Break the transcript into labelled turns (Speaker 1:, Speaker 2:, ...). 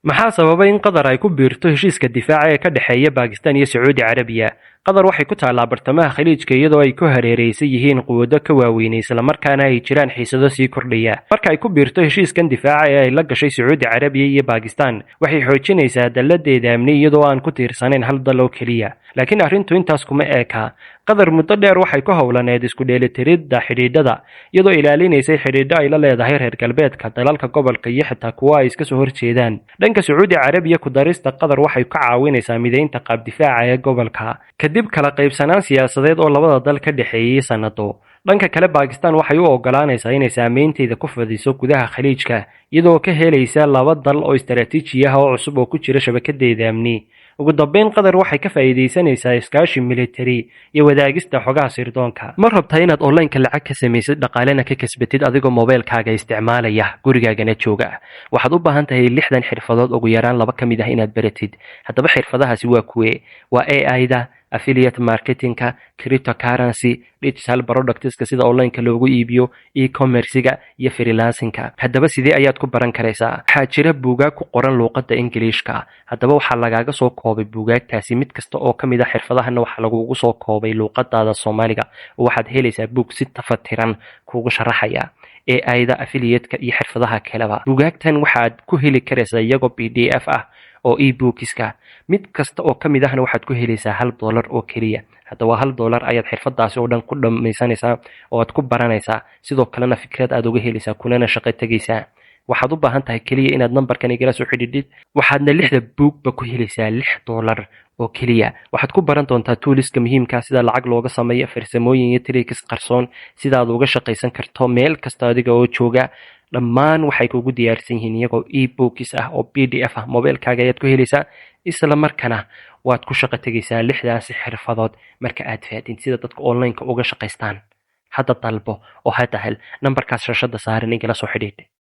Speaker 1: Maxaa sababay in Qatar ay ku biirto heshiiska difaaca ee ka dhexeeya Bakistan iyo Sacuudi Carabiya? Qatar waxay ku taallaa bartamaha Khaliijka, iyadoo ay ku hareeraysan yihiin quwado ka waaweyn, islamarkaana ay jiraan xiisado sii kordhaya. Marka ay ku biirto heshiiskan difaaca ee ay la gashay Sacuudi Carabiya iyo Bakistan, waxay xoojinaysaa dalladeeda amni, iyadoo aan ku tiirsanayn hal dal oo keliya. Laakiin arrintu intaas kuma eka. Qatar muddo dheer waxay ku howlaneed isku dheelitiridda xidhiidhada, iyadoo ilaalinaysay xidhiidho ay la leedahay reer galbeedka, dalalka gobolka iyo xitaa kuwa ay iska soo horjeedaan. Dhanka Sacuudi Carabiya, ku darista Qatar waxay ka caawinaysaa mideynta qaab difaaca ee gobolka kadib kala qaybsanaan siyaasadeed oo labada dal ka dhexeeyey sanado. Dhanka kale, Bakistan waxay u ogolaanaysaa inay saameynteeda ku fidiso gudaha Khaliijka, iyadoo ka helaysa laba dal oo istaraatiiji ah oo cusub oo ku jira shabakadeeda amni. Ugu dambeyn, Qatar waxay ka faa'iidaysanaysaa iskaashi militari iyo wadaagista xogaha sirdoonka. Ma rabtaa inaad onlineka lacag ka samaysid, dhaqaalena ka kasbatid, adigoo mobeylkaaga isticmaalaya, gurigaagana jooga? Waxaad u baahan tahay 60 xirfadood, ugu yaraan laba ka mid ah inaad baratid. Haddaba xirfadahaasi waa kuwe? Waa AI-da, affiliate marketingka, cryptocurrency, digital productska sida onlineka loogu iibiyo, e-commercega iyo freelancingka. Haddaba sidee ayaad ku baran karaysaa? Waxaa jira buugaag ku qoran luuqadda Ingiliishka. Haddaba waxaa lagaaga soo koobay buugaagtaasi mid kasta oo ka mid a xirfadahana waxaa lagugu soo koobay luuqadaada Soomaaliga, oo waxaad helaysaa buug si tafatiran kuugu sharaxaya AI-da, affiliate-ka iyo xirfadaha kaleba. Buugaagtan waxaad ku heli karaysaa iyagoo PDF ah oo e-bookska. Mid kasta oo ka mid ahna waxaad ku helaysaa $1 oo keliya. Haddaba $1 ayaad xirfadaasi oo dhan ku dhammaysanaysaa oo aad ku baranaysaa, sidoo kalena fikrad aad uga helaysaa, kunana shaqo tegaysaa. Waxaad u baahan tahay keliya inaad nambarkan igala soo xidhiidhid, waxaadna lixda buugba ku helaysaa $6 oo keliya. Waxaad ku baran doontaa toolska muhiimkaa, sida lacag looga sameeyo, farsamooyin iyo tricks qarsoon, sidaad uga shaqaysan karto meel kasta adiga oo jooga. Dhammaan waxay kugu diyaarsan yihiin iyagoo e-books ah oo PDF ah. Mobeylkaaga ayaad ku helaysaa, isla markana waad ku shaqo tegaysaa lixdaasi xirfadood marka aad fahatid sida dadka onlineka uga shaqaystaan. Hadda dalbo oo hadda hel. Nambarkaas shashada saaran igala soo xidhiidh.